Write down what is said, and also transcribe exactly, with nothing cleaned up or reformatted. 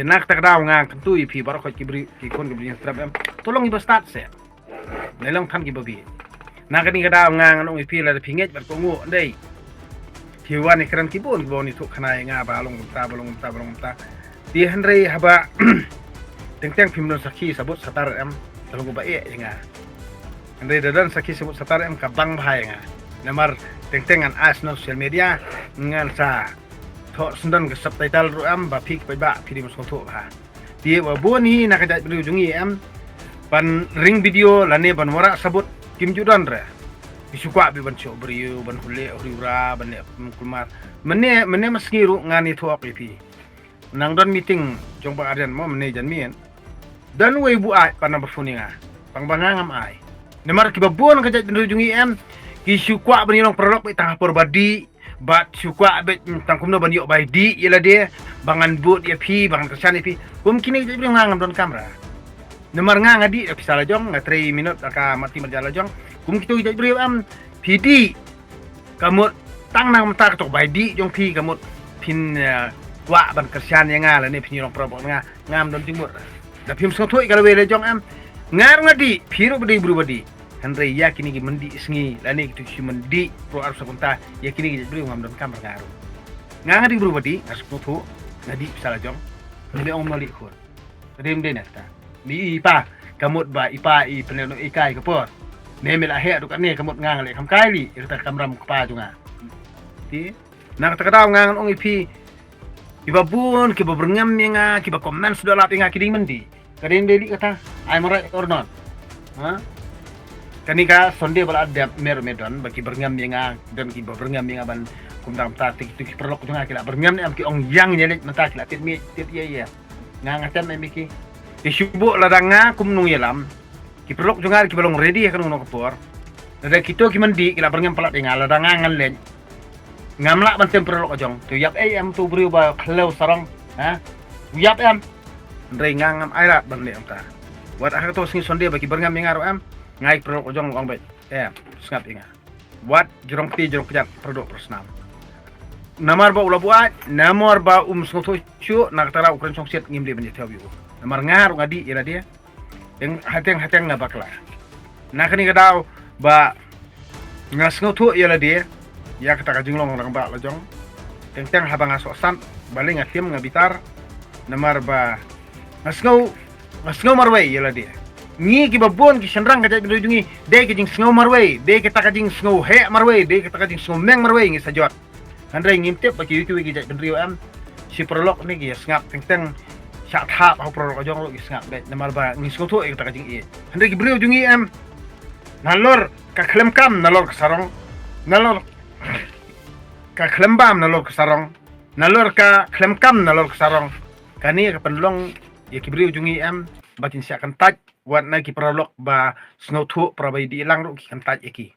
Na kata ka daw nga kyntu ïa phi baroh khoit ki briew, ki khun ki briew Hynñiewtrep em. To long kiba stad se. Ne long than kiba bieit. Na kane ka daw nga ngan ong ïa phi lada phi ngeit bad kohnguh, ym dei. Phi wan ïakren ki bun, ki bun ïathuh khana ïa nga ba long kumta, ba long kumta, ba long kumta. Te hynrei haba teng teng phim don sakhi sabut satar em, te long ba eh ïa nga. Hynrei da don sakhi sabut satar em ka bang bha ïa nga. Namar teng teng ngan ai sha social media, ngan sa thoh syndon ka subtitle ruh em ba phi ki paidbah phi dei ban sngewthuh bha. Te ba bun hi na ka jaitbynriew jong ngi em, ban ring video lane ban wanrah sabut kim ju don re. Ki shu kwah beit ban shoh briew, ban hule huriura, ban leh kulmar. Mynne, mynne ma sngi ruh ngan ïathuh ïa phi. Nang don meeting jong Bah Aryan mo mynne janmiet. Don uwei u buaid pan number phone ïa nga. Tang ba nga ngam ai. Namar kiba bun ka jaitbynriew jong ngi em, ki shu kwah ban ïalong paralok beit tang ha por ba dih, bad shu kwah beit tang kumno ban ïoh bai dih ïa lade, ba ngan bud ïa phi, ba ngan kyrshan ïa phi. Kum kine ki jaitbynriew nga ngam donkam re. Namar nga nga dih da pisa la jong, nga trei minot da ka mati marjan la jong. Kum kito ki jaitbynriew em, phi dih. Ka mut tang na ka bynta kato ka bai dih jong phi, ka mut phin, eh, kwah ban kyrshan ïa nga lane phin ïalong paralok bad nga, ngam don jingmut. Da phim sngewthuh ïa ka lawei la jong em. Nga ruh nga dih, phi ruh ba dei briew ba dih. Hynrei ïa kine ki myndih sngi lane kito ki myndih pruh ar sa kumta, ïa kine ki jaitbynriew ngam donkam re nga ruh. Nga nga dei briew ba dih, nga sngewthuh, nga dih pisa la jong. Nga dei ong mali khun. Ka dei ym dei na kata. Ni i pa, ka mut ba i pa i pynlong i kai ka por. Ne me la heh ruh kane ka mut nga nga leh kham kai li, ïa kata ka kamram kpa jong nga. Te na kata ka daw nga ngan ong ïa phi, kiba bun, kiba byrngem ïa nga, kiba comment suda lap ïa nga ki dei myndih. Ka dei ym dei li kata, am I right or not? Ha? Kane ka Sunday ba la dep mer me don, ba ki byrngem ïa nga, don kiba byrngem ïa nga ban kumta kumta, te ki, te ki paralok jong nga ki la byrngem ne em, ki ong ïa nga ïa leit mynta ki la tied miej, tied ïa ïa. Nga nga tem em ïa ki. Te shu buh lada nga kum nongïalam. Ki paralok jong nga kiba long ready ha kano kano ka por. Lada kito ki myndih ki la byrngem palat ïa nga, lada nga ngan leit. Ngam lah ban tem paralok jong. To ïap ei em to briew ba khlem sarong. Ha? Ïap em. Hynrei nga ngam ai lad ban leh kumta. Wat ha kato sngi Sunday ba ki byrngem ïa nga ruh em. Nga ïa ki paralok jong ong beit. Em, sngap ïa nga. Wat jrong kti jrong kjat pyrduh pyrsnam. Namar ba u la buaid, namar ba um sngewthuh shuh, na kata ruh u kren shongshit ngim dei ban ïathuh ïa u. Namar nga ruh nga dih ïa lade. Teng hateng hateng nga bakla. Na kane ka daw ba nga sngewthuh ïa lade ïa kata ka jinglong rangbah la jong. Teng teng haba nga sohsat, balei nga tim nga bitar. Namar ba nga sngew, nga sngew marwei ïa lade. Ngi kiba bun ki shynrang ka jaitbynriew jong ngi, dei ka jingsngew marwei, dei kata ka jingsngew heh marwei, dei kata ka jingsngew meng marwei ngi sa jot. Hynrei ngim tip ba ki, ki, ki jaitbynriew em. Shi paralok ne ki ïa sngap teng teng. Sha thap ha u paralok jong ruh ki sngap beit. Namar ba ngi sngewthuh ïa kata ka jingïeit. Hynrei ki briew jong ngi em. Nalor ka khlem kam, nalor ka sarong. Nalor ka khlem bam, nalor ka sarong. Nalor ka khlem kam, nalor ka sarong. Kane ka pynlong ïa ki briew jong ngi em. Ba kin shah kyntait. Wat na ki paralok ba sngewthuh, para ba ïeit lang ruh ki kyntait ïa ki.